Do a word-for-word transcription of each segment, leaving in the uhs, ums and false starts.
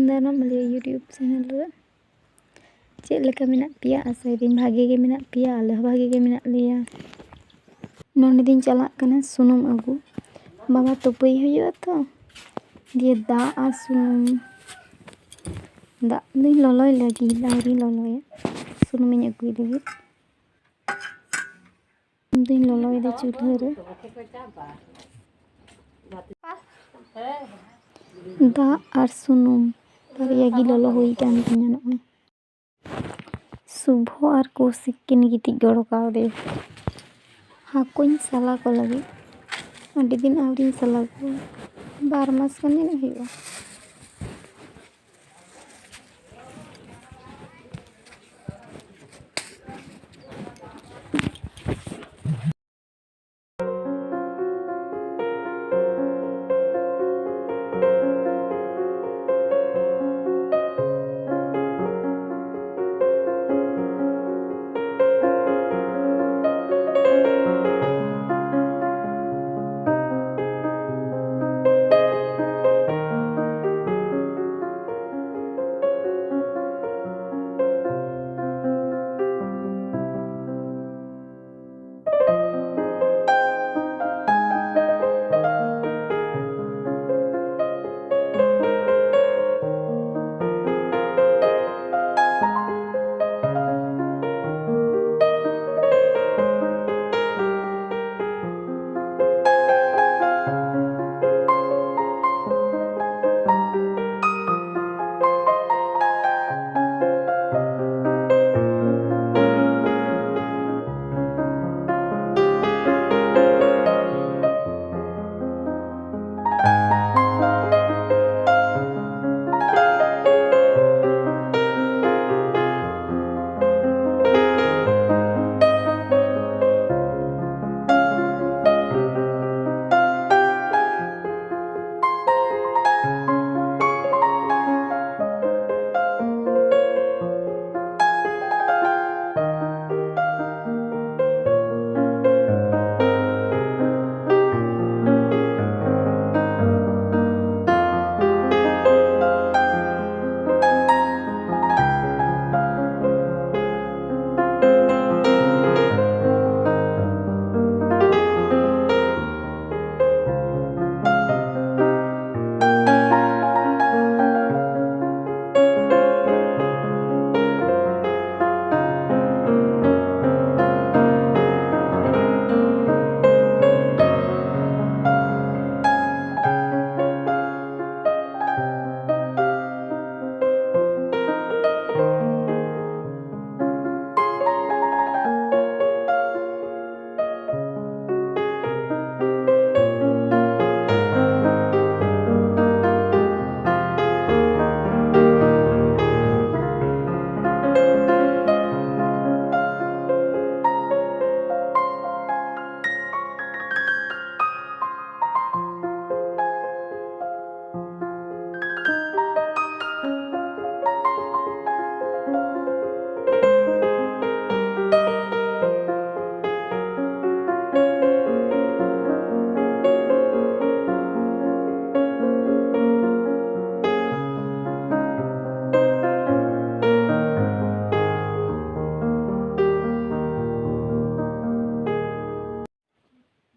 ᱫᱟᱨᱟᱢ ᱟᱞᱮᱭᱟᱜ YouTube channel ᱨᱮ᱾ ᱪᱮᱫ ᱞᱮᱠᱟ ᱢᱮᱱᱟᱜ ᱯᱮᱭᱟ? ᱟᱥᱟᱭᱫᱟᱹᱧ ᱵᱷᱟᱜᱮ ᱜᱮ ᱢᱮᱱᱟᱜ ᱯᱮᱭᱟ, ᱟᱞᱮ ᱦᱚᱸ ᱵᱷᱟᱜᱮ ᱜᱮ ᱢᱮᱱᱟᱜ ᱞᱮᱭᱟ᱾ ᱱᱚᱸᱰᱮ ᱫᱚᱧ ᱪᱟᱞᱟᱜ ᱠᱟᱱᱟ ᱥᱩᱱᱩᱢ ᱟᱹᱜᱩ, ᱵᱟᱵᱟ ᱛᱩᱯᱩᱭ ᱦᱩᱭᱩᱜᱼᱟ ᱛᱚ, ᱫᱤᱭᱮ ᱫᱟᱜ ᱟᱨ ᱥᱩᱱᱩᱢ, ᱫᱟᱜ ᱫᱚᱧ ᱞᱚᱞᱚᱭ ᱞᱟᱹᱜᱤᱫ, ᱟᱹᱣᱨᱤᱧ ᱞᱚᱞᱚᱭᱟ, ᱥᱩᱱᱩᱢᱤᱧ ᱟᱹᱜᱩᱭ ᱞᱟᱹᱜᱤᱫ᱾ ᱫᱩᱧ ᱞᱚᱞᱚᱭᱮᱫᱟ ᱪᱩᱞᱦᱟᱹ ᱨᱮ᱾ ᱫᱟᱜ ᱟᱨ ᱥᱩᱱᱩᱢ ᱵᱟᱨᱭᱟ ᱜᱮ ᱞᱚᱞᱚ ᱦᱩᱭ ᱠᱟᱱ ᱛᱤᱧᱟ᱾ ᱱᱚᱜᱼᱚᱭ ᱥᱩᱵᱷᱚ ᱟᱨ ᱠᱚᱣᱥᱤᱠ ᱠᱤᱱ ᱜᱤᱛᱤᱡ ᱜᱚᱲᱚ ᱠᱟᱣᱫᱮᱭᱟ ᱦᱟᱹᱠᱩᱧ ᱥᱟᱞᱟ ᱠᱚ ᱞᱟᱹᱜᱤᱫ᱾ ᱟᱹᱰᱤ ᱫᱤᱱ ᱟᱹᱣᱨᱤᱧ ᱥᱟᱞᱟ ᱠᱚᱣᱟ, ᱵᱟᱨ ᱢᱟᱥ ᱜᱟᱱ ᱡᱟᱹᱱᱤᱡ ᱦᱩᱭᱩᱜᱼᱟ᱾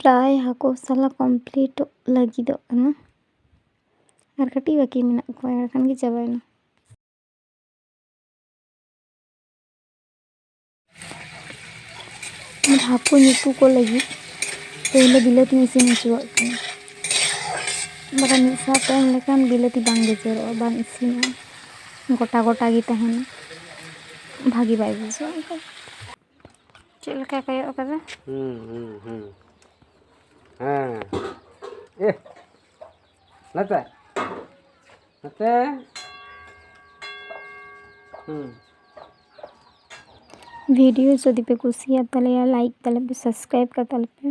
ᱯᱨᱟᱭ ᱦᱟᱹᱠᱩ ᱥᱟᱞᱟ ᱠᱚᱢᱯᱞᱤᱴᱚᱜ ᱞᱟᱹᱜᱤᱫᱚᱜ ᱠᱟᱱᱟ᱾ ᱟᱨ ᱠᱟᱹᱴᱤᱡ ᱵᱟᱹᱠᱤ ᱢᱮᱱᱟᱜ ᱠᱚᱣᱟ, ᱮᱸᱰᱮᱠᱷᱟᱱ ᱜᱮ ᱪᱟᱵᱟᱭᱮᱱᱟ᱾ ᱟᱨ ᱦᱟᱹᱠᱩ ᱩᱛᱩ ᱠᱚ ᱞᱟᱹᱜᱤᱫ ᱯᱳᱭᱞᱳ ᱵᱤᱞᱟᱹᱛᱤᱧ ᱤᱥᱤᱱ ᱦᱚᱪᱚᱣᱟᱜ ᱠᱟᱱᱟ᱾ ᱵᱟᱠᱷᱟᱱ ᱢᱤᱫ ᱥᱟᱶᱛᱮ ᱮᱢ ᱞᱮᱠᱷᱟᱱ ᱵᱤᱞᱟᱹᱛᱤ ᱵᱟᱝ ᱜᱮᱡᱮᱨᱚᱜᱼᱟ, ᱵᱟᱝ ᱤᱥᱤᱱᱚᱜᱼᱟ, ᱜᱚᱴᱟ ᱜᱚᱴᱟ ᱜᱮ ᱛᱟᱦᱮᱱᱟ, ᱵᱷᱟᱜᱮ ᱵᱟᱭ ᱵᱩᱡᱷᱟᱹᱜᱼᱟ᱾ ᱪᱮᱫ ᱞᱮᱠᱟ ᱠᱚᱭᱚᱜ ᱠᱟᱫᱟ? ᱦᱩᱸ, ᱦᱩᱸ, ᱦᱩᱸ᱾ ᱦᱮᱸ᱾ ᱮ, ᱱᱟᱛᱮ᱾ ᱱᱟᱛᱮ᱾ ᱦᱩᱸ᱾ ᱵᱷᱤᱰᱤᱭᱳ ᱡᱩᱫᱤ ᱯᱮ ᱠᱩᱥᱤᱭᱟᱜ ᱛᱟᱞᱮᱭᱟ, ᱞᱟᱭᱤᱠ ᱛᱟᱞᱮ ᱯᱮ, ᱥᱟᱵᱥᱠᱨᱟᱭᱤᱵ ᱠᱟᱛᱟᱞᱮ ᱯᱮ᱾